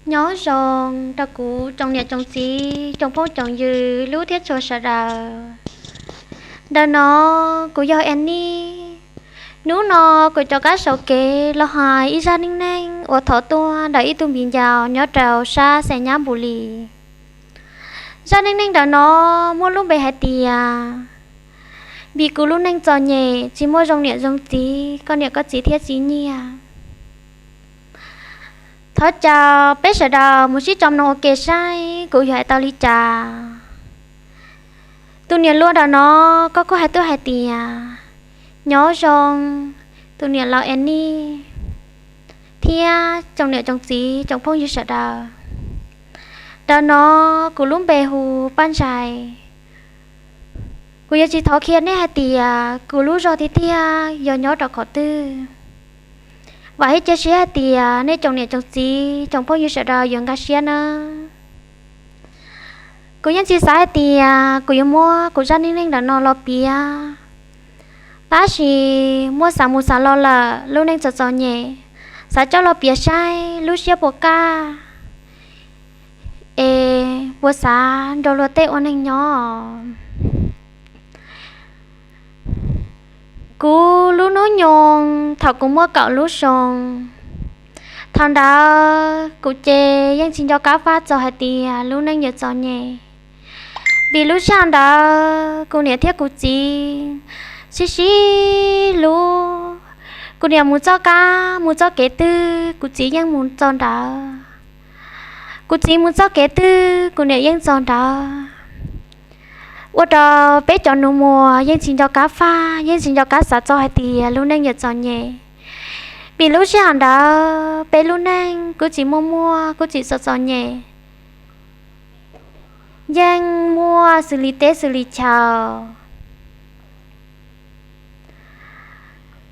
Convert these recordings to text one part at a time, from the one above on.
Nyob zoo rau kuv tsoom niam tsoom txiv, tsoom phooj tsoom ywg, hlub thiab tshua sawv daws. Ntawm no kuv yog Annie. Hnub no kuv rov qab sawv kev los hais ib zaj neej neeg uas thov tuaj ntawm ib tug viv ncaus nyob rau sab xeev Nyab Npus Lis. Zaj neej neeg ntawm no muaj lub npe hais tias, vim kuv lub neej txom nyem tsis muaj zoo niam zoo txiv, koj niam koj txiv thiab txiv nyiaj. Thov caw peb sawv daws mus sib tso mloog ua ke saib kuv yuav hais tau li cas. Tus niam hluas ntawm no, koj kuj hais tuaj hais tias, nyob zoo, tus niam laus Annie thiab tsoom niam tsoom txiv, tsoom phooj ywg sawv daws. Ntawm no kuv lub npe hu Paj Ntsais. Kuv yuav tsis thov qhia nej hais tias kuv lub zos tiag tiag yog nyob rau qhov twg. Vam thiab cia siab hais tias nej tsoom niam tsoom txiv, tsoom phooj ywg sawv daws yuav nkag siab nawb. Kuv yeej tsis xav hais tias kuv yuav muab kuv zaj neej neeg ntawm no los piav, tab sis muab xav mus xav los lawm, lub neej txom txom nyem, xav coj los piav saib lub siab puas kaj, es puas xav nrog luag tej ua neeg nyob. Kuv lub hnub nyoog thaum kuv muaj kaum lub xyoo, thaum ntawd kuv ces yeej tsis nco qab faj txog hais tias lub neej yuav txom nyem. Vim lub sij hawm ntawd kuv niam thiab kuv txiv sib sib hlub. Kuv niam mus txoj kab mus txoj kev twg, kuv txiv yeej mus txog ntawd. Kuv txiv mus txoj kev twg, kuv niam yeej txog ntawd. Ua rau peb cov nus muag yeej tsis nco qab faj, yeej tsis nco qab xav txog hais tias lub neej yuav txom nyem. Vim lub sij hawm ntawd peb lub neej kuj tsis muaj muaj, kuj tsis txom txom nyem, yeej muaj xws li teb xws li chaw.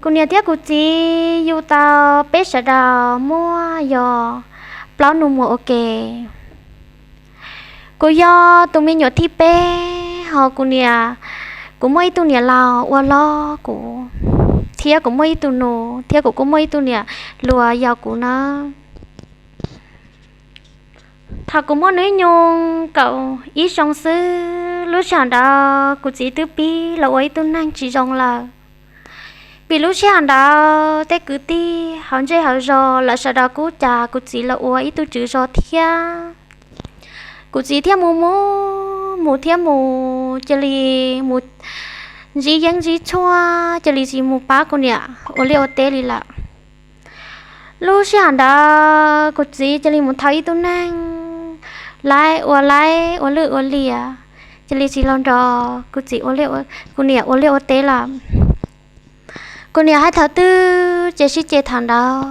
Kuv niam thiab kuv txiv yug tau peb sawv daws muaj yog plaub nus muag ua ke. Kuv yog tus me nyuam thib peb, ho kuv niam, kuv muaj ib tug niam laus ua hlob kuv, thiab kuv muaj ib tug nus, thiab kuv kuj muaj ib tug niam hluas yau kuv nawb. Thaum kuv muaj hnub nyoog kaum ib xyoo xwb, lub sij hawm ntawd kuv txiv twb pib los ua ib tug neeg tsis zoo lawm. Vim lub sij hawm ntawd tej kwv tij hauv ntsej hauv zos lawv sawv daws kuj cas kuv txiv los ua ib tug tswv zos thiab. Kuv txiv thiaj mus mus mus thiab mus, cia li mus ntsib yeeb ntsib tshuaj, cia li tsis mus pab kuv niam ua liaj ua teb li lawm. Lub sij hawm ntawd kuv txiv cia li mus thau ib tug neeg, laib ua laib ua lwj ua liam, cia li tsis los nrog kuv txiv, kuv niam ua liaj ua teb lawm. Kuv niam hais thaum twg ces sib ceg thaum ntawd.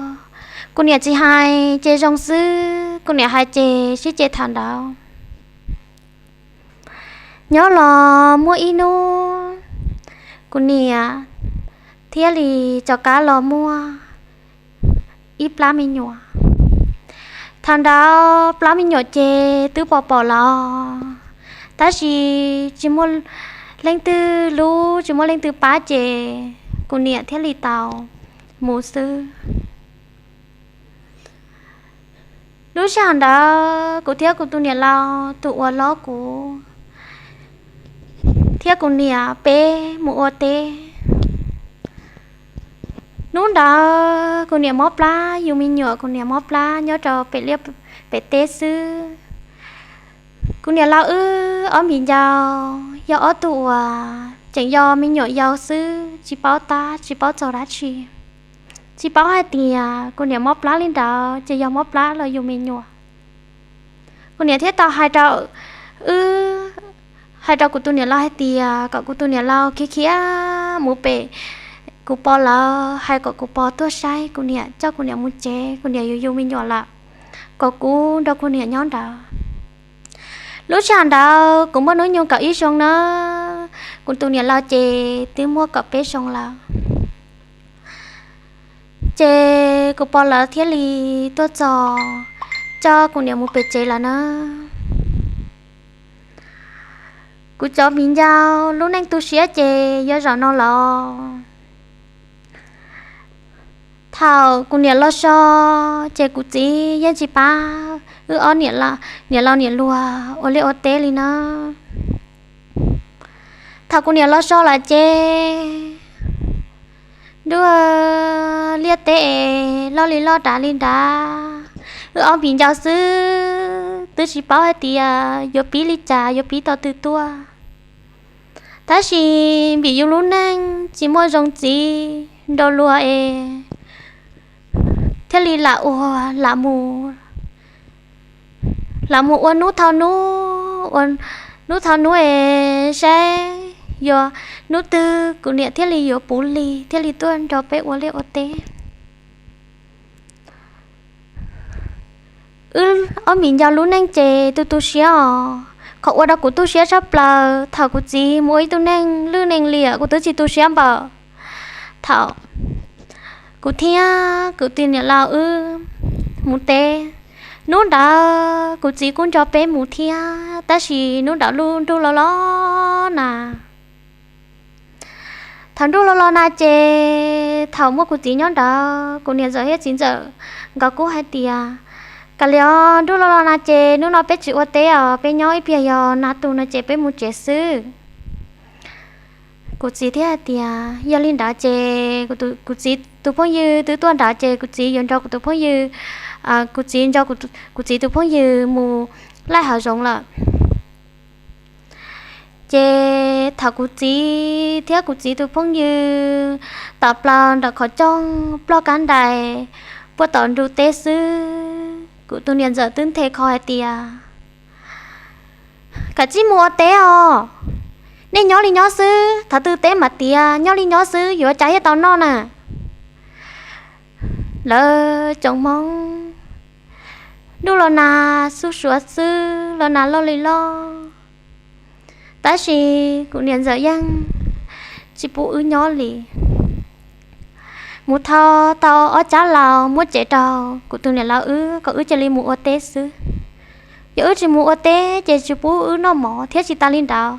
Kuv niam tsis hais ces zoo xwb, kuv niam hais ces sib ceg thaum ntawd. Nyob los muaj ib hnub, kuv niam thiaj li rov qab los muaj ib plab me nyuam. Thaum ntawd plab me nyuam ces twb pom pom los, tab sis tsis muaj leej twg hlub, tsis muaj leej twg pab ces kuv niam thiaj li tau mus xwb. Lub sij hawm ntawd kuv thiab kuv tus niam laus tus uas hlob kuv thiab kuv niam peb mus ua teb. Hnub ntawd kuv niam mob plab yug me nyuam, kuv niam mob plab nyob rau pem liaj pem teb xwb. Kuv niam laus wb ob viv ncaus yog ob tug uas tseem yog me nyuam yau xwb, tsis paub tab tsis paub txog dab tsi, tsis paub hais tias kuv niam mob plab li ntawd ces yog mob plab los yug me nyuam. Kuv niam thiaj tau hais rau wb, hais rau kuv tus niam laus hais tias kom kuv tus niam laus khiav khiav mus pem kuv pog lawv, hais kom kuv pog tuaj saib kuv niam, coj kuv niam mus tsev, kuv niam yuav yug me nyuam lawm, kom kuv nrog kuv niam nyob ntawd. Lub sij hawm ntawd kuv muaj hnub nyoog kaum ib xyoo nawb, kuv tus niam laus ces twb muaj kaum peb xyoo lawm. Ces kuv pog lawv thiaj li tuaj txog, coj kuv niam mus pem tsev lawm na. Kuv cov viv ncaus lub neej tu siab ces yog zaum no los. Thaum kuv niam los so, ces kuv txiv yeej tsis pab wb ob niam laus niam luag ua liaj ua teb li na. Thaum kuv niam los so lawm ces nruab liaj teb es loj li loj dav li dav, wb ob viv ncaus xwb twb tsis paub hais tias yuav pib li cas, yuav pib tau twg tuaj. Tab sis vim yus lub neej tsis muaj zoo txiv nrau luag es thiaj li lam ua, lam mus, lam mus ua hnub thau hnub, ua hnub thau hnub es saib yuav hnub twg kuv niam thiaj li yuav puv hli thiaj li tuaj nrog peb ua liaj ua teb. Wb ob viv ncaus lub neej ces tu tu siab os. Qhov ua rau kuv tu siab tshaj plaws thaum kuv txiv mus ua ib tug neeg lwj neeg liam kuv twb tsis tu siab npaum. Thaum kuv thiab kuv tus niam laus wb mus teb, hnub ntawd kuv txiv kuj nrog peb mus thiab, tab sis hnub ntawd lub ntuj los los na. Thaum ntuj los los na ces thaum muaj kuv txiv nyob ntawd, kuv niam ntxawm thiab txiv ntxawm nkawd kuj hais tias, Kav liam os, ntuj los los na ces hnub no peb tsis ua teb os, peb nyob ib pliag yog nag tu no ces peb mus tsev xwb. Kuv txiv thiaj hais tias, Yog li ntawd ces kuv txiv tus phooj ywg twb tuaj ntawd ces kuv txiv yuav nrog kuv tus phooj ywg, kuv txiv nrog kuv txiv tus phooj ywg mus laij hav zoov lawm. Ces thaum kuv txiv thiab kuv txiv tus phooj ywg tawm plaws ntawm qhov rooj ploj kab ntais puag tom nru teb xwb, kuv tus niam ntxawm twb nthe kho hais tias, Kav tsij mus ua teb os, nej nyob li nyob xwb, thaum twg teb mam tiav, nyob li nyob xwb yuav cas thiaj tau noj na. Lawv tsoom Hmoob, ntuj los nag xub suav xwb, los nag loj li loj, tab sis kuv niam ntxawm yeej tsis pub wb nyob li. Mus thau tau ob tsab laus muab tsev rau kuv tus niam laus wb kom wb cia li mus ua teb xwb. Yog wb tsis mus ua teb ces tsis pub wb noj mov thiab tsis tas li ntawd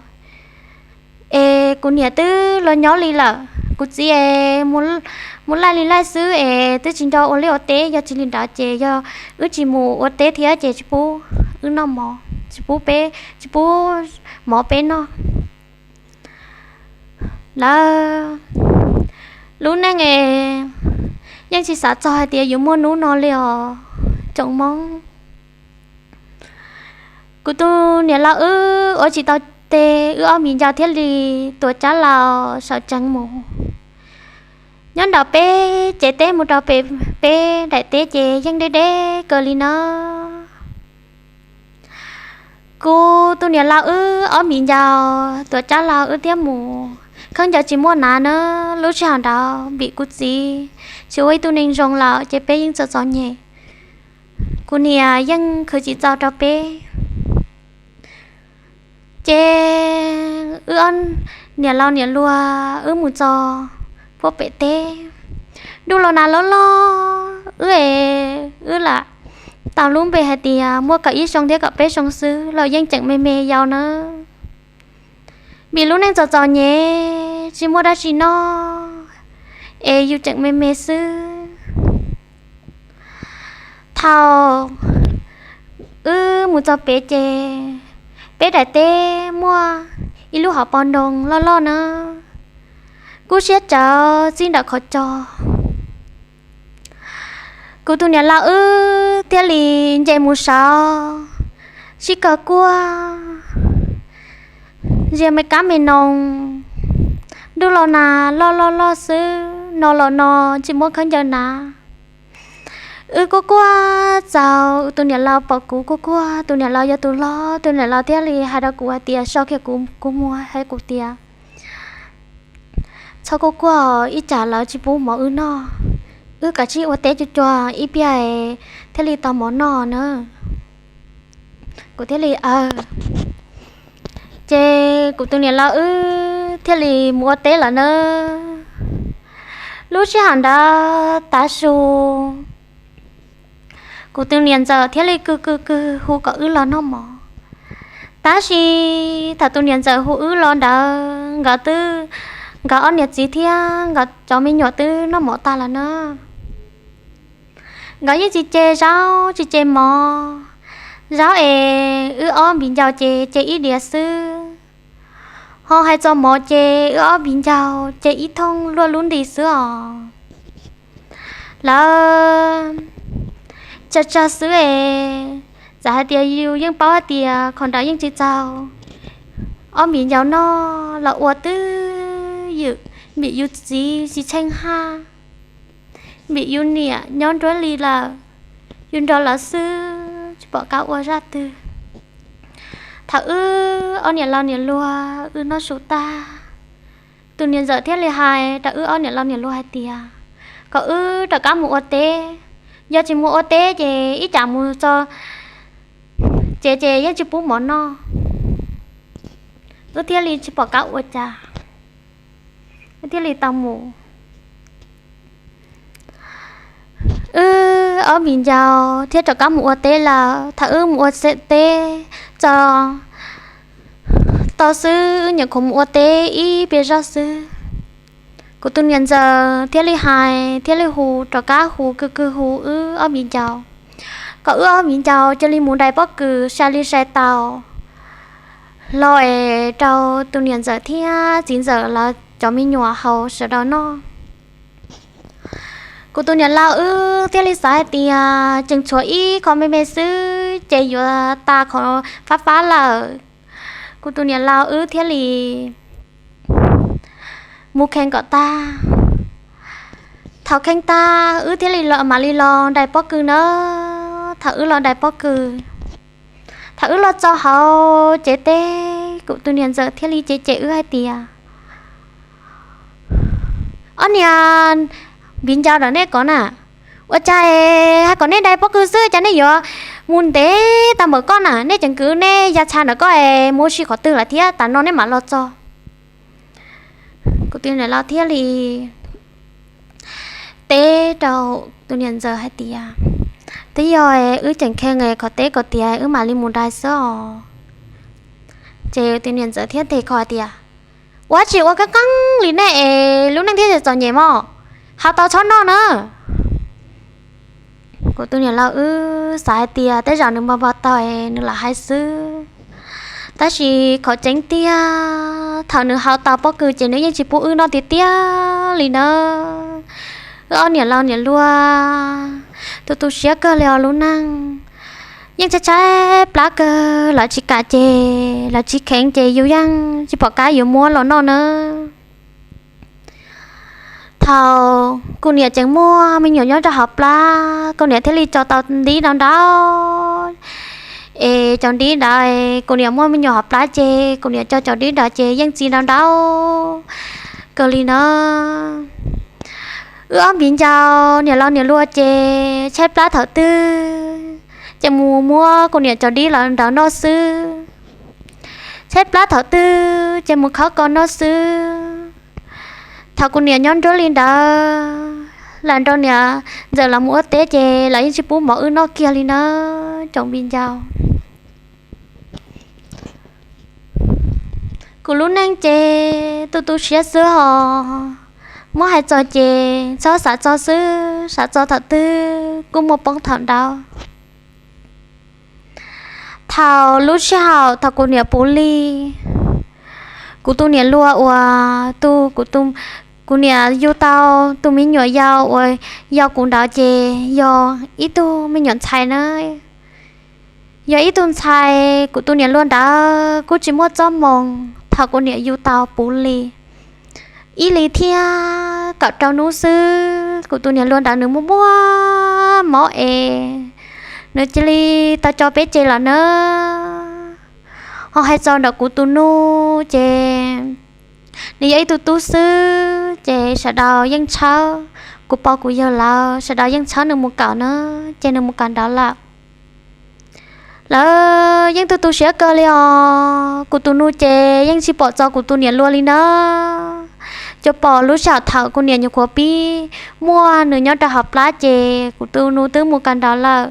es kuv niam twb los nyob li lawm, kuv txiv es mus laij li laij xwb es twb tsis nco ua liaj ua teb, yog tsis li ntawd ces yog wb tsis mus ua teb thiab ces tsis pub wb noj mov, tsis pub peb, tsis pub mov peb noj. Lawv lub neej es yeej tsis xav txog hais tias yuav muaj hnub no li os tsoom Hmoob. Kuv tus niam laus wb ua tsis tau teb, wb ob viv ncaus thiaj li tuav tsab laus sawv tsees mus. Nyob ntawm peb tsev teb mus rau pem peb daim teb ces yeej deb deb kawg li na. Kuv tus niam laus wb ob viv ncaus tuav tsab laus wb thiaj mus. Khaub ncaws tsis muaj hnav na, lub sij hawm ntawd vim kuv txiv tsis ua ib tug neeg zoo lawm ces peb yeej txom txom nyem. Kuv niam yeej khwv tsis txaus rau peb. Ces wb niam laus niam luag wb mus txog puag pem teb, ntuj los nag loj loj, wb es wb lam tau lub npe hais tias muaj kaum ib xyoo thiab kaum peb xyoo xwb los yeej tseem me me yau na. Vim lub neej txom txom nyem tsis muaj dab tsi noj es yus tseem me me xwb. Thaum wb mus txog pem ces peb daim teb muaj ib lub hauv paus nroog loj loj na, kub siab tsawv txij ntawm qhov cos. Kuv tus niam laus wb thiaj li nce mus saud sib kawg kuaj, zias me kab me noog. Ntuj los nag loj loj loj xwb, no los no tsis muaj khaub ncaws hnav. Wb kuj kuaj txaus, tus niam laus pom kuv kuj kuaj, tus niam laus yog tus hlob, tus niam laus thiaj li hais rau kuv hais tias, so kiag kuv kua muag hais kuv tias, txhob kuaj kuaj, ib tsam lawv tsis pub mov wb noj, wb kav tsij ua teb cuag cuag ib pliag thiaj li tau mov noj na. Kuv thiaj li aw. Ces kuv tus niam laus wb thiaj li mus ua teb lawm na. Lub sij hawm ntawd tav su, kuv tus niam ntxawm thiaj li kw kw kw hu kom wb los noj mov. Tab sis thaum tus niam ntxawm hu wb los ntawd nkawd twb, nkawd ob niam txiv thiab nkawd cov me nyuam twb noj mov tas lawm na. nkawd yeej tsis ce zaub tsis ce mov. Zaub es wb ob viv ncaus ces ce ib diav xwb, ho hais txog mov ces wb ob viv ncaus ce ib thooj luaj lub nti xwb os. Lawv tsa tsag xwb es, txawm hais tias yus yeej paub hais tias qhov ntawd yeej tsis txaus ob viv ncaus noj los ua twb ywm, vim yus txiv tsis tsheej haj, vim yus niam nyob nruab li lawm, yus nrog lawv xwb tsis pom qab ua zaj twg. Thaum wb ob niam laus niam luag wb noj su tag, tus niam ntxawm thiaj li hais rau wb ob niam laus niam luag hais tias kom wb rov qab mus ua teb, yog tsis mus ua teb ces ib tsam mus txog tsev ces yeej tsis pub mov noj, wb thiaj li tsis pom qab ua cas, wb thiaj li tau mus. Wb ob viv ncaus thiaj rov qab mus ua teb lawm. Thaum wb mus ua teb txog tau xwb, wb nyuam qhuav mus ua teb ib pliag zog xwb, kuv tus niam ntxawm thiaj li hais thiaj li hu rov qab, hu kws kws hu wb ob viv ncaus kom wb ob viv ncaus cia li mus dai pob kws sai li sai tau los es rau tus niam ntxawm thiab txiv ntxawm lawv cov me nyuam haus sawv daws noj. Kuv tus niam laus wb thiaj li xav hais tias tseem tshuav ib qho me me xwb ces yuav tas qhov fab fab lawm. Kuv tus niam laus wb thiaj li mus kheev kom tag. Thaum kheev tag wb thiaj li mam li los dai pob kws na. Thaum wb los dai pob kws, thaum wb los txog hauv tsev teb, kuv tus niam ntxawm thiaj li cem cem wb hais tias, ob niag viv ncaus ntawm nej ko na, ua cas hais kom nej dai pob kws xwb cas nej yuav mus ntev tau npaum ko na, nej tseem kwv nej ya tshaj ntawm ko es mus ua si qhov twg lawm thiab tas no nej mam los txog? Kuv tus niam laus thiaj li teb rau tus niam ntxawm hais tias, twb yog wb tseem kheev qhov teb kom tiav wb mam li mus dai xwb os. Ces tus niam ntxawm thiaj tes kho hais tias, ua tsis ua qeeb qeeb li nej es lub neej thiaj txom nyem mog, haus tau txhob noj na. Kuv tus niam laus wb xav hais tias tej zaum nws npau npau taws nws lam hais xwb, tab sis qhov tseeb tiag thaum nws haus tau pob kws ces nws yeej tsis pub wb noj tiag tiag li na. Wb ob niam laus niam luag tu tu siab kawg li os lub neej. Yeej tshaib tshaib plab kawg, lawv tsis kam ces lawv tsis kheev ces yus yeej tsis pom qab yuav muab los noj na. Thaum kuv niam tseem muaj me nyuam nyob rau hauv plab, kuv niam thiaj li tso tau ntiv ntau ntau. Es cov ntiv ntawd, kuv niam muaj me nyuam hauv plab ces kuv niam tso cov ntiv ntawd ces yeej txi ntau ntau kawg li no. Wb ob viv ncaus niam laus niam luag ces tshaib plab thaum twg ces mus muab kuv niam cov ntiv los ntawd noj xwb. Tshaib plab thaum twg ces mus khawb kos noj xwb. Thaum kuv niam nyob nruab li ntawd, lam nrog niam ntxawm los mus ua teb ces lawv yeej tsis pub mov wb noj kiag li na, tsoom viv ncaus. Kuv lub neej ces tu tu siab xwb hos. Muab hais txog ces txhob xav txog xwb, xav txog thaum twg kuj muaj poob thaum ntau. Thaum lub sij hawm thaum kuv niam puv hli, kuv tus niam luag uas tus, kuv niam yug tau tus me nyuam yau uas yau kuv ntawd ces yog ib tug me nyuam ntxhais na. Yog ib tug ntxhais, kuv tus niam luag ntawd kuj tsis muaj txoj moo. Thaum kuv niam yug tau puv hli, ib hlis thiab kaum rau hnub xwb, kuv tus niam luag ntawd nws muaj muaj mob es nws cia li tau tso peb tseg lawm na. Ho hais txog ntawm kuv tus nus ces nws yog ib tug tub xwb ces sawv daws yeej tshawb, kuv pog kuv yawg lawv sawv daws yeej tshawb nws mus kawm na, ces nws mus kawm ntawv lawm. Lawv yeej tu tu siab kawg li os. Kuv tus nus ces yeej tsis pom txog kuv tus niam luag li na. Tsuas pom lub sij hawm thaum kuv niam nyuam qhuav pib muaj nws nyob rau hauv plab ces kuv tus nus twb mus kawm ntawv lawm.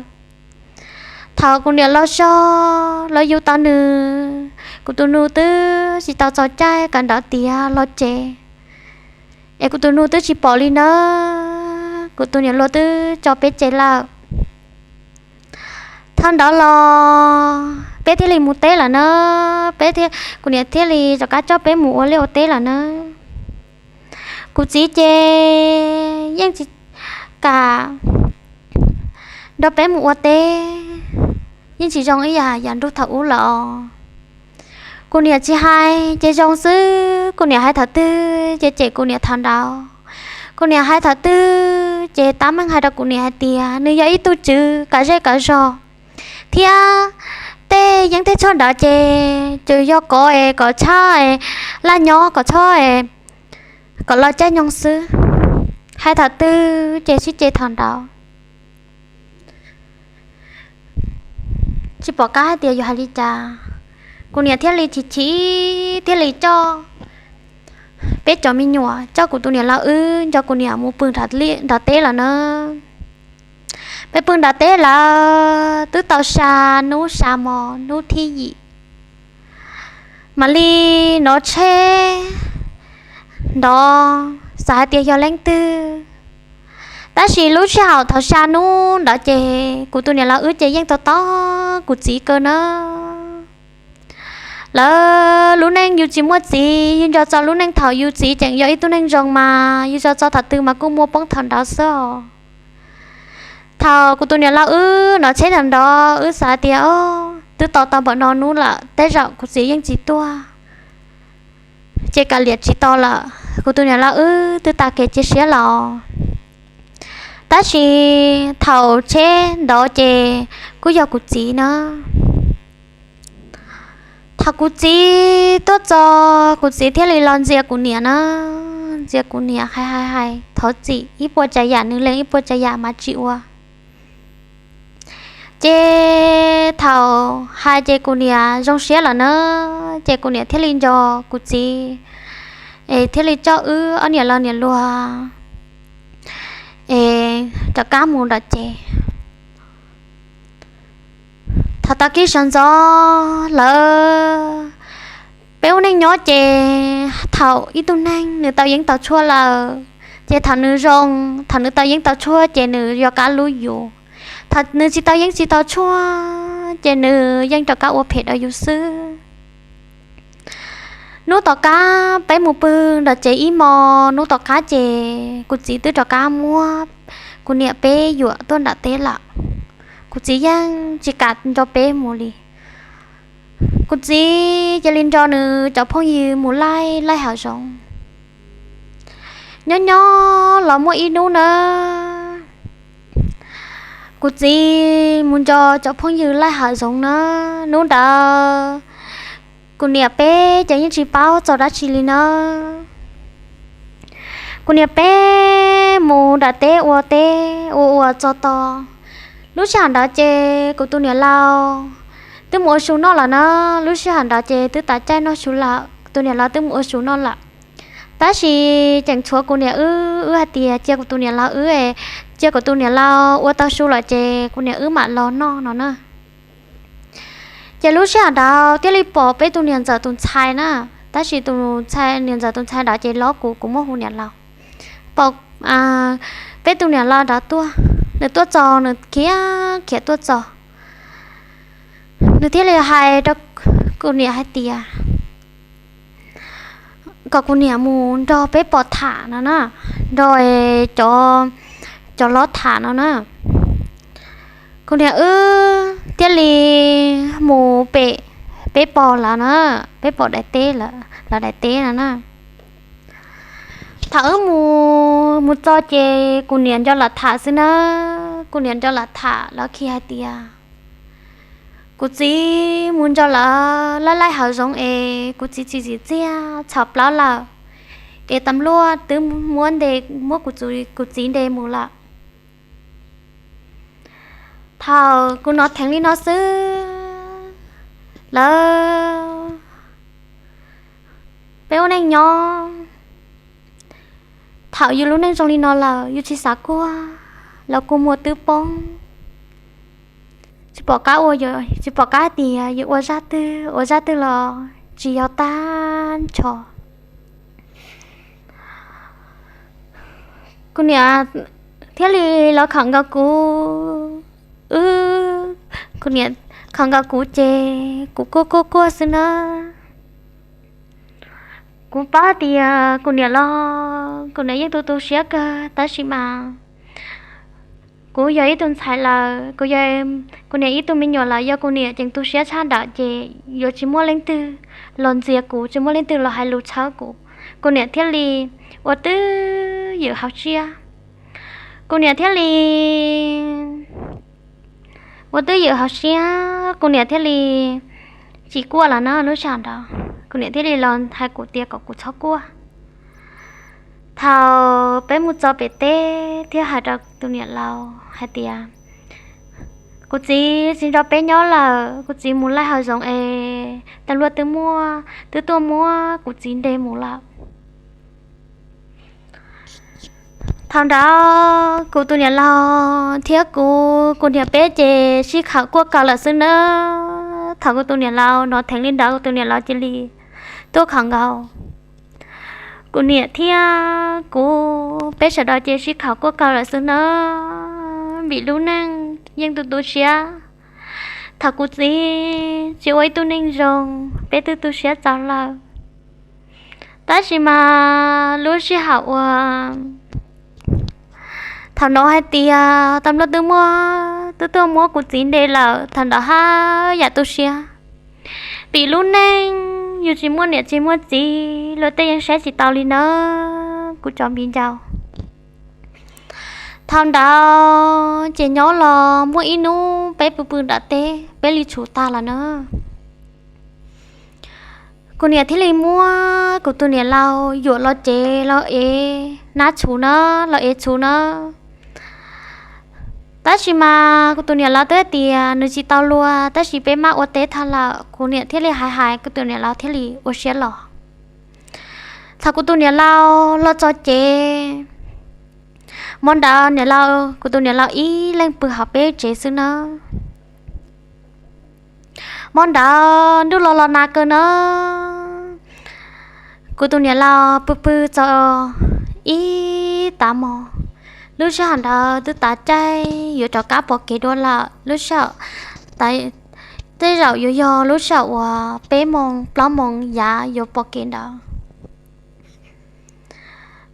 Thaum kuv niam los zog los yug tau nws, kuv tus nus twb tsis tau txog caij kawm ntawv tiav los tsev, es kuv tus nus twb tsis pom li nawb. Kuv tus niam luag twb tso peb tseg lawm. Thaum ntawd los peb thiaj li mus teb lawm na, peb, kuv niam thiaj li rov qab coj peb mus ua liaj ua teb lawm na. Kuv txiv ces yeej tsis kam nrog peb mus ua teb, yeej tsis zoo ib yam yam nrug thaum ub lawm. Kuv niam tsis hais ces zoo xwb, kuv niam hais thaum twg ces cem kuv niam thaum ntawd. Kuv niam hais thaum twg ces tab meeg hais rau kuv niam hais tias nws yog ib tug tswv kav zej kav zog, thiab tej yeeb tej tshuaj ntawd ces tsuas yog kov es kom tshaj es laj nyob kom txhob es kom loj caij nyoog xwb. Hais thaum twg ces sib cem thaum ntawd. Tsis pom qab hais tias yuav hais li cas, kuv niam thiaj li chim chim thiaj li coj peb cov me nyuam, coj kuv tus niam laus wb nrog kuv niam mus pw nram teb lawm na. Peb pw nram teb lawm twb tau xya hnub xya hmo, hnub thib yim mam li hnov tsheb nrov, xav hais tias yog leej twg. Tab sis lub sij hawm thaum xya hnub ntawd ces kuv tus niam laus wb ces yeej tos tos kuv txiv kawg na. Lawv lub neej yus tsis muaj txiv, yus nco txog lub neej thaum yus txiv tseem yog ib tug neeg zoo mas yus nco txog thaum twg mas kuj muaj poob thaum ntawd xwb os. Thaum kuv tus niam laus wb hnov tsheb nrov nrov, wb xav tias, o, twb tos tau npaum no hnub lawm, tej zaum kuv txiv yeej tsis tuaj, ces kav liam tsis tos lawm, kuv tus niam laus wb twb tas kev cia siab los. Tab sis thaum tsheb nrov ces kuj yog kuv txiv na. Thaum kuv txiv tuaj txog, kuv txiv thiaj li los ntxias kuv niam na, ntxias kuv niam hais hais hais thov txim ib puas tsav yam, nws lees ib puas tsav yam mas tsis ua. Ces thaum hais ces kuv niam zoo siab lawm na, ces kuv niam thiaj li nco kuv txiv, es thiaj li coj wb ob niam laus niam hluas es rov qab mus nram ces. Thaum tag kis sawv ntxov lawm, peb ua neej nyob ces thaum ib tug neeg nws tau yeeb tau tshuaj lawm, ces thaum nws zoo, thaum nws tau yeeb tau tshuaj ces nws yuav qab hlub yus. Thaum nws tsis tau yeeb tsis tau tshuaj ces nws yeej rov qab ua phem rau yus xwb. Hnub tom qab peb mus pw nram ces ib hmo, hnub tom qab ces kuv txiv twb rov qab muab kuv niam peb yuam tuaj nram teb lawm. Kuv txiv yeej tsis kam nrog peb mus li. Kuv txiv cia li nrog nws cov phooj ywg mus laij laij hav zoov. Nyob nyob los muaj ib hnub na, kuv txiv mus nrog cov phooj ywg laij hav zoov na. Hnub ntawd kuv niam peb ces yeej tsis paub txog dab tsi li na. Kuv niam peb mus nram teb ua teb ua ua txog tod. Lub sij hawm ntawd ces kuv tus niam laus twb mus ua su noj lawm na. Lub sij hawm ntawd ces twb tas caij noj su lawm, kuv tus niam laus twb mus ua su noj lawm. Tab sis tseem tshuav kuv niam wb, wb hais tias cia kuv tus niam laus wb, cia kuv tus niam laus ua tau su lawm ces kuv niam wb mam los noj no na. Ces lub sij hawm ntawd thiaj li pom peb tus niam ntxawm tus ntxhais na, tab sis tus niam ntxawm tus ntxhais ntawd ces hlob kuv, kuv muab hu niam laus. Pom peb tus niam laus ntawd tuaj, nws tuaj txog, nws khiav khiav tuaj txog, nws thiaj li hais rau kuv niam hais tias kom kuv niam mus nrog peb pog tham no na, nrog cov, cov hlob tham no na. Kuv niam wb thiaj li mus pem peb pog lawv na, peb pog daim teb, lawv daim teb no na. Thaum wb mus, mus txog ces kuv niam nco lawv tham xwb na. Kuv niam nco lawv tham, lawv khi hais tias kuv txiv mus nrog lawv laij laij hav zoov es kuv txiv tsis tsim txiaj txhaum plaub lawm, es tas luaj twb muab ntes, muab kuv txiv ntes mus lawm. Thaum kuv hnov dheev li no xwb, lawv, peb ua neej nyob, thaum yus lub neej zoo li no lawm yus tsis xav kuag los kua muag twb poob. Tsis pom qab ua, tsis pom qab tias yuav ua zaj twg, ua zaj twg los tsis yog tag nrho. Kuv niam thiaj li los khawm nkaus kuv, wb Kuv niam khaws nkaus kuv ces kuv kuaj kuaj kuaj xwb nawb. Kuv paub tias kuv niam los kuv niam yeej tu tu siab kawg, tab sis mas kuv yog ib tug ntxhais lawm, kuv yog kuv niam ib tug me nyuam lawm, yog kuv niam tseem tu siab tshaj ntawd ces yuav tsis muaj leej twg los ntxias kuv, tsis muaj leej twg los hais lus txhawb kuv. Kuv niam thiaj li ua twj ywm hauv siab. Kuv niam thiaj li ua twj ywm hauv siab, kuv niam thiaj li tsis kuaj lawm na. Lub sij hawm ntawd kuv niam thiaj li los hais kuv tias kom kuv txhob kuaj. Thaum peb mus txog pem teb thiaj hais rau tus niam laus hais tias, kuv txiv tsis nrog peb nyob lawm, kuv txiv mus laij hav zoov es tab luaj twb muaj, twb tuaj muab kuv txiv ntes mus lawm. Thaum ntawd kuv tus niam laus thiab kuv, kuv niam peb ces sib khawm kuaj kawg lawm xwb nawb. Thaum kuv tus niam laus hnov dheev li ntawd, kuv tus niam laus cia li tuaj khawm nkaus. Kuv niam thiab kuv peb sawv daws ces sib khawm kuaj kawg lawm xwb nawb, vim lub neej yeej tu tu siab. Thaum kuv txiv tsis ua ib tug neeg zoo, peb twb tu siab txaus lawm. Tab sis mas lub sij hawm uas thaum hnov hais tias tab luaj twb muab, twb tuaj muab kuv txiv ntes lawm, thaum ntawd haj yam tu siab. Vim lub neej yus tsis muaj niam tsis muaj txiv, luag tej yeej saib tsis taus li nawb kuv cov viv ncaus. Thaum ntawd ces nyob los muaj ib hnub peb pw pw nram teb, peb li tshum tag lawm na. Kuv niam thiaj li muab kuv tus niam laus yuam los cev los ev nab tshum na, los ev tshum na. Tab sis mas kuv tus niam laus twb hais tias nws tsis tau luag, tab sis peb maj ua teb tag lawm, kuv niam thiaj li hais hais, kuv tus niam laus thiaj li ua siab los. Thaum kuv tus niam laus los txog ces, hmo ntawd niam laus, kuv tus niam laus ib leeg pw hauv peb tsev xwb nawb. Hmo ntawd ntuj los los nag kawg nawb. Kuv tus niam laus pw pw txog ib tag hmo, lub sij hawm ntawd twb tav caij yuav rov qab pom kev dua lawm, lub sij hawm tej zaum yuav yog lub sij hawm uas peb moos plaub moos yav yuav pom kev ntawd.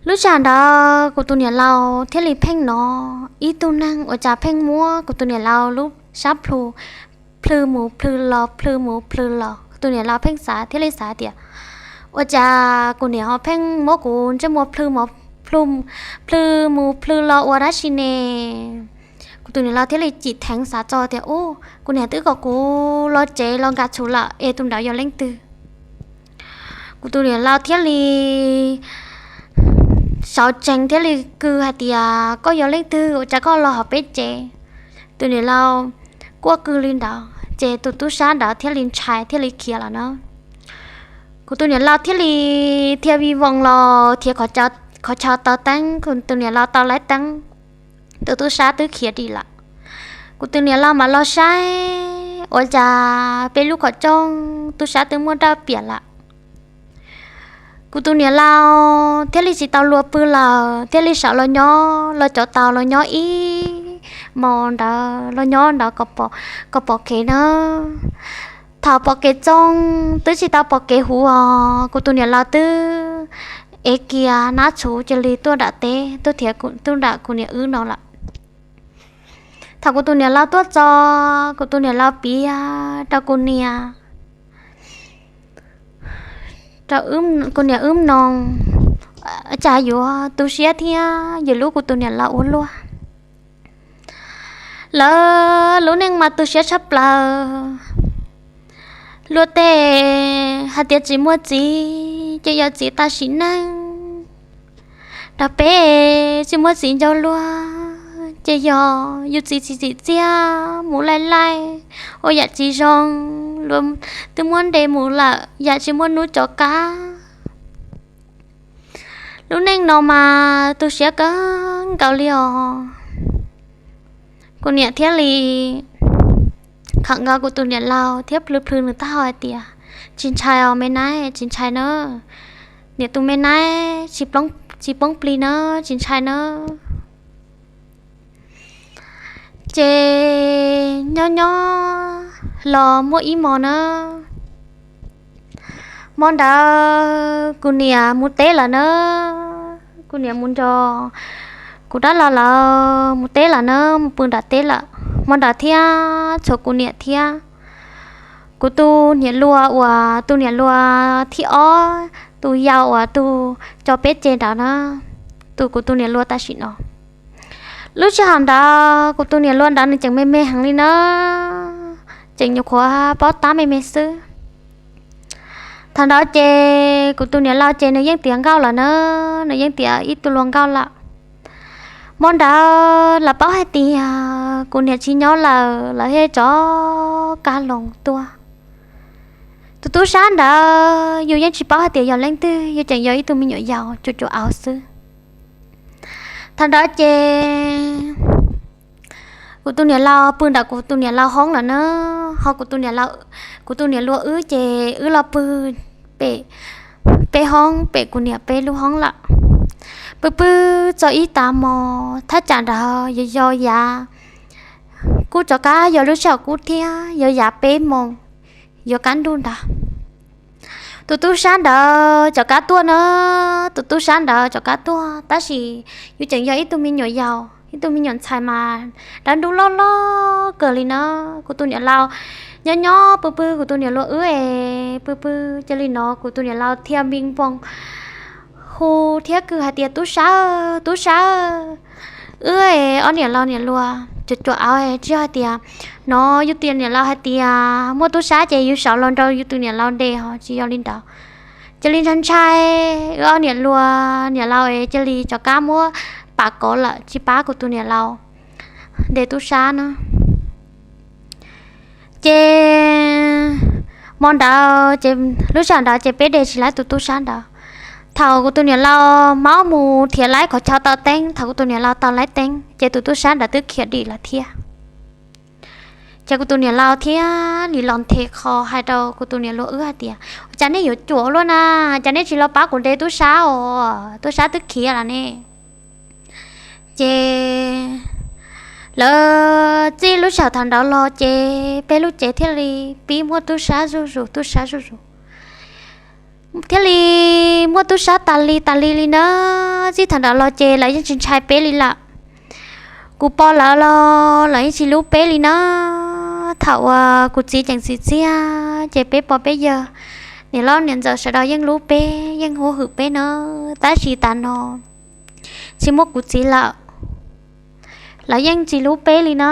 Lub sij hawm ntawd kuv tus niam laus thiaj li pheej hnov ib tug neeg ua cas pheej muab kuv tus niam laus lub sab plhu plhws mus plhws los, plhws mus plhws los. Kuv tus niam laus pheej xav thiaj li xav tias, ua cas kuv niam ho pheej muab kuv ntsej muag plhws mus plhws los ua dab tsi ne? Kuv tus niam laus thiaj li cim theev xav txog tias, u, kuv niam twb kom kuv los tsev los nkag tshum lawm es tus ntawd yog leej twg? Kuv tus niam laus thiaj li sawv tsees thiaj li kws hais tias, koj yog leej twg ua cas koj los hauv peb tsev? Tus niam laus kuaj kawg li ntawd ces tus tub sab ntawd thiaj li ntshai thiaj li khiav lawm na. Kuv tus niam laus thiaj li thiaj vij voos los thiab qhov chaw taws teeb, kuv tus niam laus tau laib teeb, tus tub sab twb khiav dim lawm. Kuv tus niam laus mam los saib ua cas peb lub qhov rooj tub sab twb muab dawj piam lawm. Kuv tus niam laus thiaj li tsis tau luag pw lawm, thiaj li sawv los nyob, los cov taus los nyob ib hmos ntawd, los nyob ntawd kom pom kev na. Thaum pom kev txoog twb tsis tau pom kev huv os, kuv tus niam laus twb ev kiag nab tshum cia li tuaj nram teb, tuaj nram kuv niam wb no lawm. Thaum kuv tus niam laus tuaj txog, kuv tus niam laus piav rau kuv niam, rau kuv niam wb mloog, cas yuav tu siab thiab yuav hlub kuv tus niam laus ua luaj. Lawv lub neej mas tu siab tshaj plaws. Luag tej hais tias tsis muaj txiv ces yog txiv tag sim neej. Rau peb tsis muaj txiv nco luag ces yog yus txiv tsis tsim txiaj mus laij laij ua yam tsis zoo, luag twb muab ntes mus lawm yam tsis muaj hnub rov qab. Lub neej no mas tu siab kawg nkaus li os. Kuv niam thiaj li khawm nkaus kuv tus niam laus thiab plhws plhws nws taub hau hais tias, tsis ntshai os me nab, tsis ntshai na. Niam tus me nab tsis poob plig na, tsis ntshai na. Ces nyob nyob los muaj ib hmo na, hmo ntawd kuv niam mus teb lawm na. Kuv niam mus nrog kuv dab laug lawv mus teb lawm na, mus pw nram teb lawm. Hmo ntawd thiab tshuav kuv niam thiab kuv tus niam luag uas tus niam luag thib ob, tus yau uas tus coj peb tsev ntawd na, tus kuv tus niam luag tam sim no. Lub sij hawm ntawd kuv tus niam luag ntawd nws tseem me me heev li na, tseem nyuam qhuav paub tab me me xwb. Thaum ntawd ces kuv tus niam laus ces nws yeej tiav nkauj lawm na, nws yeej tiav ib tug hluas nkauj lawm. Hmo ntawd lawv paub hais tias kuv niam tsis nyob lawm, lawv thiaj rov kab loo tuaj. Tus tub sab ntawd yus yeej tsis paub hais tias yog leej twg, yus tseem yog ib tug me nyuam yaus cuam cuam au xwb. Thaum ntawd ces kuv tus niam laus pw ntawm kuv tus niam laus hoob lawm na, ho kuv tus niam laus, kuv tus niam luag wb ces wb los pw pem peb hoob, pem kuv niam peb lub hoob lawm. Pw pw txog ib tag hmo, thaj tsam ntawd yog yog yav, kuj rov qab yog lub sij hawm kub thiab, yog yav peb moos yuav kaj ntug ntawd. Tus tub sab ntawd rov qab tuaj na, tus tub sab ntawd rov qab tuaj, tab sis yus tseem yog ib tug me nyuam yaus, ib tug me nyuam ntxhais mas dab ntub loj loj kawg li na. Kuv tus niam laus nyob nyob pw pw, kuv tus niam luag wb es pw pw, cia li no kuv tus niam laus thiaj npee npoos hu thiab kwv hais tias, Tub sab, tub sab, wb ob niam laus niam luag cuam cuam au, tsis yog hais tias no yus tus niam laus hais tias muaj tub sab ces yus sawv los nrog yus tus niam laus ntes, ho tsis yog li ntawd. Cia li ntshai ntshai, wb ob niam laus niam luag es cia li rov qab muab pam kov lawm, tsis pab kuv tus niam laus ntes tub sab na. Ces hmo ntawd ces lub sij hawm ntawd ces peb de tsis laib tus tub sab ntawd. Thaum kuv tus niam laus maub mus thiav laib qhov chaw tau teeb, thaum kuv tus niam laus tau laib teeb ces tus tub sab ntawd twb khiav dim lawm thiab. Ces kuv tus niam laus thiaj li los nthe qho hais rau kuv tus niam luag wb hais tias, Ua cas nej yuav cuam luaj na? Cas nej tsis los pab kuv ntes tub sab os? Tub sab twb khiav lawm ne. Ces lawv txij lub sij hawm thaum ntawd los ces peb lub tsev thiaj li pib muaj tub sab zuj zus, tub sab zuj zus, thiaj li muaj tub sab tas li tas li li na. Txij thaum ntawd los ces lawv yeej tsis ntshai peb li lawm. Kuv pog lawv los lawv yeej tsis hlub peb li na. Thaum uas kuv txiv tseem txiv txiag ces peb pog peb yawg, niam loj niam ntxawm sawv daws yeej hlub peb, yeej hu hwm peb na. Tab sis tas no tsis muaj kuv txiv lawm, lawv yeej tsis hlub peb li na.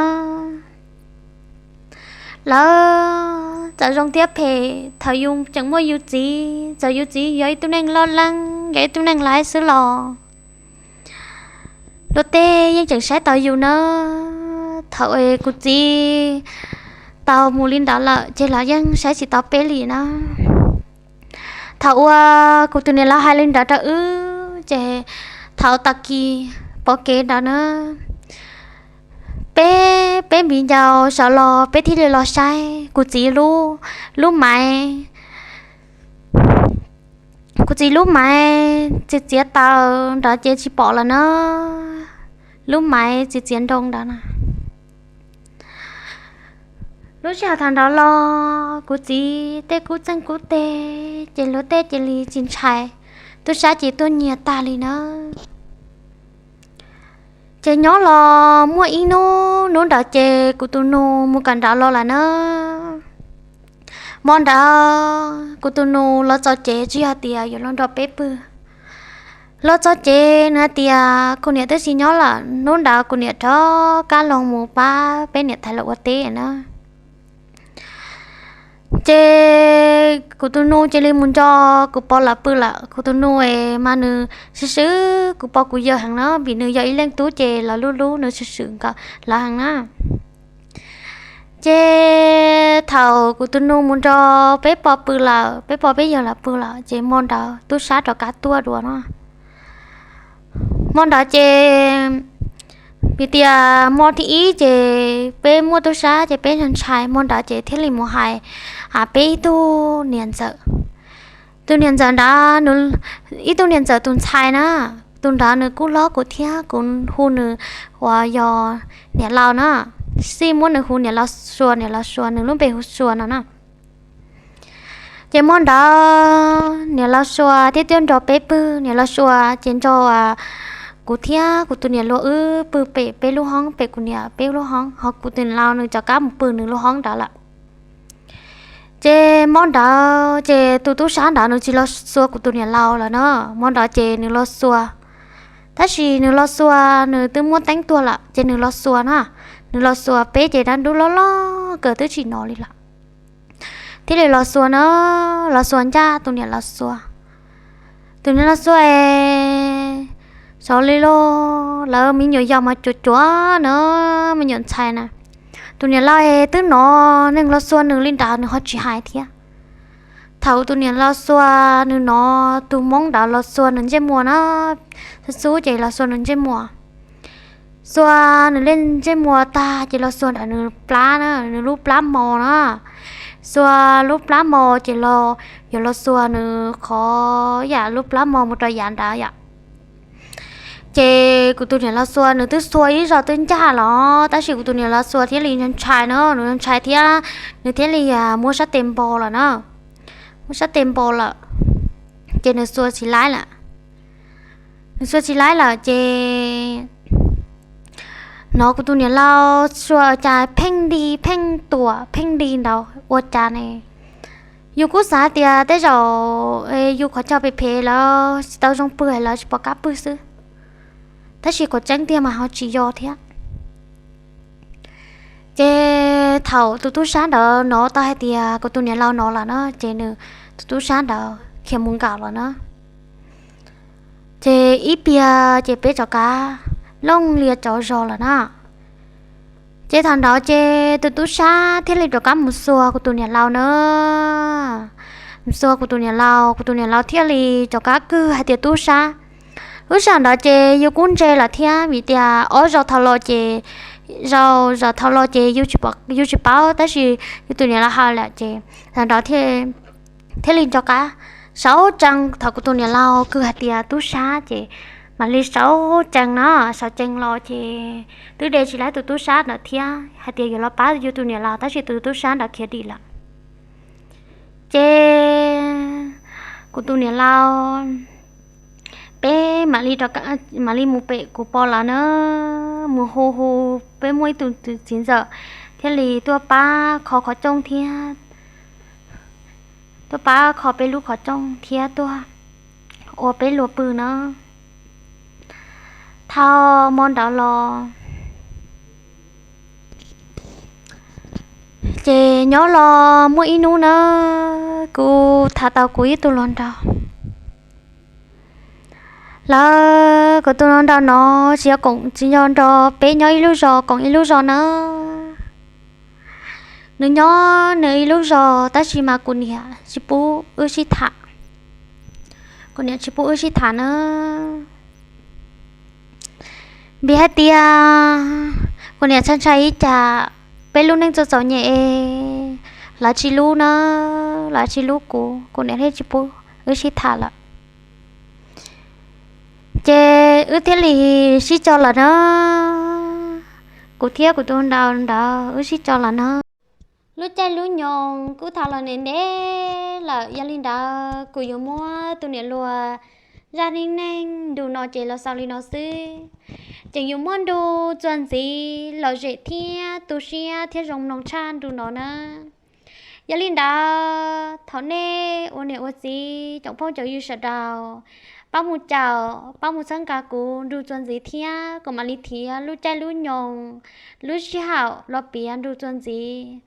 Lawv txawm zoo thiab phem, thaum yus tseem muaj yus txiv, txawm yus txiv yog ib tug neeg loj leej, yog ib tug neeg laib xwb los luag tej yeej tseem saib tau yus na. Thaum kuv txiv tau mus li ntawd lawm ces lawv yeej saib tsis tau peb li na. Thaum uas kuv tus niam laus hais li ntawd rau wb ces thaum tag kis pom kev ntawd na, peb, peb viv ncaus sawv los peb thiaj li los saib kuv txiv lub, lub maiv, kuv txiv lub maiv txiav txiav taws ntawd ces tsis pom lawm na. Lub maiv txiav txiav nroo ntawd na. Lub sij hawm thaum ntawd los kuv txiv tej kub txeeg kub teg ces luag tej cia li tsis ntshai, tub sab ces tuaj nyiag tag li na. Ces nyob los muaj ib hnub, hnub ntawd ces kuv tus nus mus kawm ntawv los lawm na. Hmo ntawd kuv tus nus los txog tsev, tsis yog tias yuav los nrog peb pw. Los txog tsev nws hais tias kuv niam twb tsis nyob lawm, hnub ntawd kuv niam rov qab los mus pab peb niam tais lawv ua teb na. Ces kuv tus nus cia li mus nrog kuv pog lawv pw lawm. Kuv tus nus es mas nws swm swm kuv pog kuv yawg heev na, vim nws yog ib leej tub ces lawv hlub hlub nws, swm swm nkawd lawv heev na. Ces thaum kuv tus nus mus nrog peb pog pw lawm, peb pog peb yawg lawv pw lawm ces hmo ntawd tub sab rov qab tuaj dua no. Hmo ntawd ces vim tias hmo thib ib ces peb muaj tub sab ces peb ntshai, hmo ntawd ces thiaj li mus hais peb ib tug niam ntxawm. Tus niam ntxawm ntawd, ib tug niam ntxawm tus ntxhais na, tus ntawd nws kuj hlob kuv thiab, kuv hu nws uas yog niam laus na. Xij muab nws hu niam Los Sua, niam Los Sua, nws lub npe hu Sua no na. Ces hmo ntawd niam Los Sua thiab tuaj nrog peb pw, niam Los Sua ces nrog kuv thiab kuv tus niam laus wb pw pem peb lub hoob, pem kuv niam peb lub hoob, ho kuv tus niam laus nws rov qab mus pw nws lub hoob ntawd lawm. Ces hmo ntawd ces tus tub sab ntawd nws tsis los xua kuv tus niam laus lawm na, hmo ntawd ces nws los xua. Tab sis nws los xua, nws twb muab teeb tuag lawm ces nws los xua na, nws los xua peb ces dab ntub loj loj kawg twb tsis hnov li lawm. Thiaj li los xua na, los xua ncaj tus niam los xua. Tus niam los xua es xyov li los lawv me nyuam yaus mas cuav cuav na, me nyuam ntxhais na. Tus niam laus es twb hnov neeg los xua nws li ntawd nws ho tsis hais thiab. Thaum tus niam los xua, nws hnov tus hmoob ntawd los xua nws ntsej muag na, xub xub ces los xua nws ntsej muag. Xua nws li ntsej muag tag ces los xua ntawm nws plab na, nws lub plab hmo na. Xua lub plab hmo ces los, yuav los xua nws qhov yam lub plab hmo mus rau yav ntawd yom. Ces kuv tus niam los xua nws twb xua ib zaug twb ncaj los, tab sis kuv tus niam los xua thiaj li ntshai na, nws ntshai thiab, nws thiaj li muab sab tes npog lawm na. Muab sab tes npog lawm, ces nws xua tsis laib lawm. Nws xua tsis laib lawm ces hnov kuv tus niam laus xua cas pheej nti pheej tuam pheej nti ntawd ua cas ne. Yus kuj xav tias tej zaum yus qhov chaw phem phem lawv tsis tau zoo pw lawv tsis pom qab pw xwb, tab sis qhov tseeb tiag mas ho tsis yog thiab. Ces thaum tus tub sab ntawd hnov tau hais tias kuv tus niam laus hnov lawm na, ces nws, tus tub sab ntawd khiav mus nkaum lawm na. Ces ib pliag ces peb rov qab looj lias tsov zog lawm na. Ces thaum ntawd ces tus tub sab thiaj li rov qab mus xua kuv tus niam laus na. Mus xua kuv tus niam laus, kuv tus niam laus thiaj li rov qab kwg hais tias tub sab. Lub sij hawm ntawd ces yus kuj ntse lawm thiab vim tias ob zaug thaum los ces, zaum zaum thaum los ces yus tsis paub, tab sis yus tus niam laus hais lawm ces thaum ntawd thiaj li rov qab saub tsees. Thaum kuv tus niam laus kwg hais tias tub sab ces mam li saub tsees na, saub tsees los ces twb de tsis laib tus tub sab ntawd thiab hais tias yuav los pab yus tus niam laus, tab sis tus tub sab ntawd khiav dim lawm. Ces kuv tus niam laus, peb mam li mus pem kuv pog lawv na, mus hu hu, peb muaj ib tug txiv ntxawm thiaj li tuaj pab kho qhov rooj thiab, tuaj pab kho peb lub qhov rooj thiab tuaj ua peb luag pw na. Thaum hmo ntawd los ces nyob los muaj ib hnub na, kuv tham tau kuv ib tug hluas nraug. Lawv, kuv tus hluas nraug no tsis yog koom, tsis yog nrog peb nyob ib lub zos koom ib lub zos na. Nws nyob nws ib lub zos tab sis mas kuv niam tsis pub wb sib tham. Kuv niam tsis pub wb sib tham na. Vim hais tias kuv niam ntshai ntshai ib cas peb lub neej txom txom nyem es lawv tsis hlub na, lawv tsis hlub kuv, kuv niam thiaj tsis pub wb sib tham lawm. Ces wb thiaj li sib tso lawm na. Kuv thiab kuv tus nraug ntawd wb sib tso lawm na. Lub caij lub nyoog kuj thaum los ntev ntev lawm, yog li ntawd kuv yuav muab tus niam hluas zaj neej neeg ntu no ces los xaus li no xwb. Tseem yuav muaj ntu txuas ntxiv lom zem thiab tu siab thiab zoo mloog tshaj ntu no na. Yog li ntawd thaum nej ua niam ua txiv, tsoom phooj tsoom ywg sawv daws pab mus caum, pab mus txhawb nqa kuv ntu txuas ntxiv thiab kuv mam li thiab lub caij lub nyoog, lub sij hawm los piav ntu txuas ntxiv.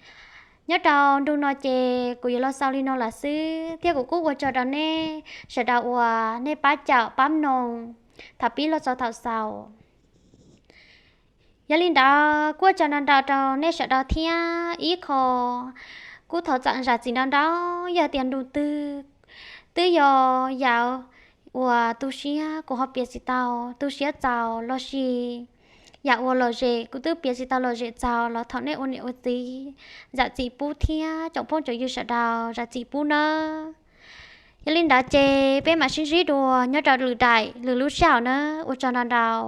Nyob rau ntu no ces kuv yuav los xaus li no lawm xwb thiab kuv kuj ua tsaug rau nej sawv daws uas nej pab caum pab mloog thaum pib los txog thaum xaus. Yog li ntawd kuj ua tsaug ntau ntau rau nej sawv daws thiab ib qho kuj thov txam zam txim ntau ntau, yog tias ntu twg twb yog yam uas tu siab kuv ho piav tsis tau tu siab txaus lossis yam uas lom zem kuv twb piav tsis tau lom zem txaus los thov nej ua niam ua txiv zam txim pub thiab tsoom phooj tsoom ywg sawv daws zam txim pub nawb. Yog li ntawd ces peb mam sib ntsib dua nyob rau lwm daim lwm lub sij hawm nawb, ua tsaug ntau ntau.